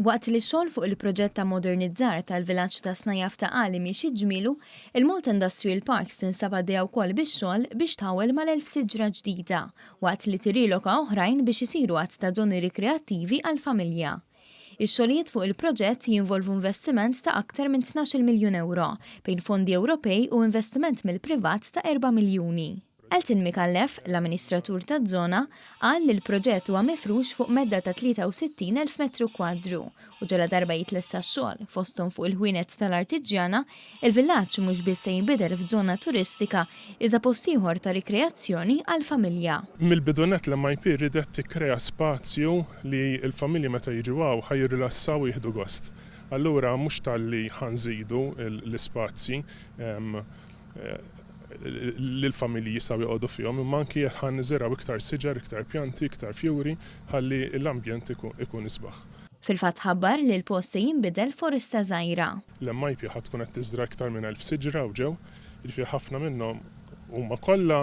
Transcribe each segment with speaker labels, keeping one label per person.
Speaker 1: Waqt li x-xogħol fuq il-proġett ta' modernizzar tal-vilaġġ ta' Snajja f'Ta' Qali miexi ġmielu, il-Malta Industrial Parks tinsab għaddejja wkoll bix-xogħol biex tħawwel mal-1,000 siġra ġdida, waqt li tirriloka oħrajn biex isiru għadd ta' żoni rikreattivi għall-familja. Ix-xogħlijiet fuq il-proġett jinvolvu investiment ta' aktar minn 12-il miljun ewro, bejn fondi Ewropej u investiment mill-privat ta' erba' miljuni. Elton Micallef, l-amministratur taż-żona, qal li l-proġett huwa mifrux fuq medda ta' 63,000 metru kwadru u ġaladarba jitlesta x-xogħol, fosthom fuq il-ħwienet tal-artiġjana, il-villaġġ mhux biss se jinbidel f'żona turistika iżda post ieħor ta' rikreazzjoni għall-familja.
Speaker 2: Mill-bidu nett l-MIP riedet tikkrea spazju li l-familji meta jiġu hawn ħa jirrilassaw u jieħdu gost. Allura mhux talli ħa nżidu l-ispazji li l-familji jistgħu joqogħdu fihom imma anki ħa niżirgħu iktar siġar, iktar pjanti, iktar fjuri ħalli l-ambjent ikun isbaħ.
Speaker 1: Fil-fatt ħabbar li l-post se jinbidel f'foresta żgħira.
Speaker 2: L-MIP ħa tkun qed tiżra' iktar minn 1,000 siġra hawn ġew, jiġifieri ħafna minnhom huma kollha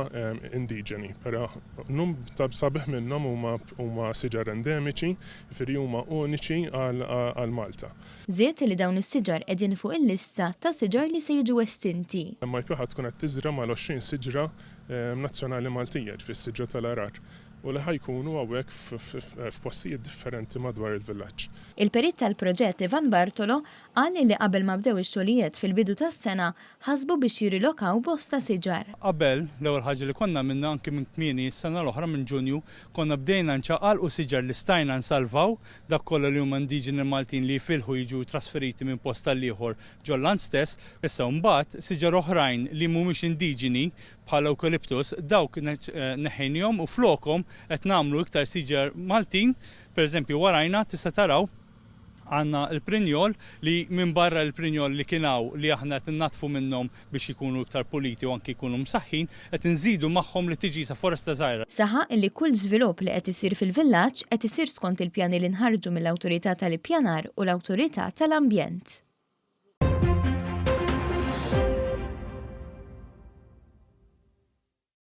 Speaker 2: indiġeni, però numru ta' sabiħ minnhom huma huma siġar endemiċi, jiġifieri huma uniċi għal Malta.
Speaker 1: Żied li dawn is-siġar qegħdin fuq il-lista ta' siġar li se jiġu estinti.
Speaker 2: L-MIP ħa tkun qed tiżra' mal-20 siġra nazzjonali Maltija, jiġifieri s-siġra tal-għarar. u li ħa jkunu hawnhekk f'postijiet differenti madwar il-villaġġ.
Speaker 1: Il-perit tal-proġett Ivan Bartolo qal li qabel ma bdew ix-xogħlijiet fil-bidu tas-sena ħasbu biex jirrilokaw bosta siġar.
Speaker 3: Qabel, l-ewwel ħaġa li konna għamilna anki minn kmieni s-sena l-oħra minn Ġunju, konna bdejna nċaqalqu siġar li stajna nsalvaw, dak kollha li huma indiġeni Maltin li jifilħu jiġu trasferiti minn post għall-ieħor ġol-land stess. Issa mbagħad siġar oħrajn li mhumiex indiġeni bħal ewkaliptus, dawk neħħejnihom u flokhom qed nagħmlu iktar siġar Maltin, pereżempju warajna tista' taraw għandna l-prinjol li minbarra l-prinjol li kien hawn li aħna qed innaddfu minnhom biex ikunu iktar puliti u anki jkunu msaħħin, qed inżidu magħhom li tiġi sa foresta żgħira.
Speaker 1: Saħaq li kull żvilupp li qed isir fil-villaġġ qed isir skont il-pjani li nħarġu mill-Awtorità tal-Ippjanar u l-Awtorità tal-Ambjent.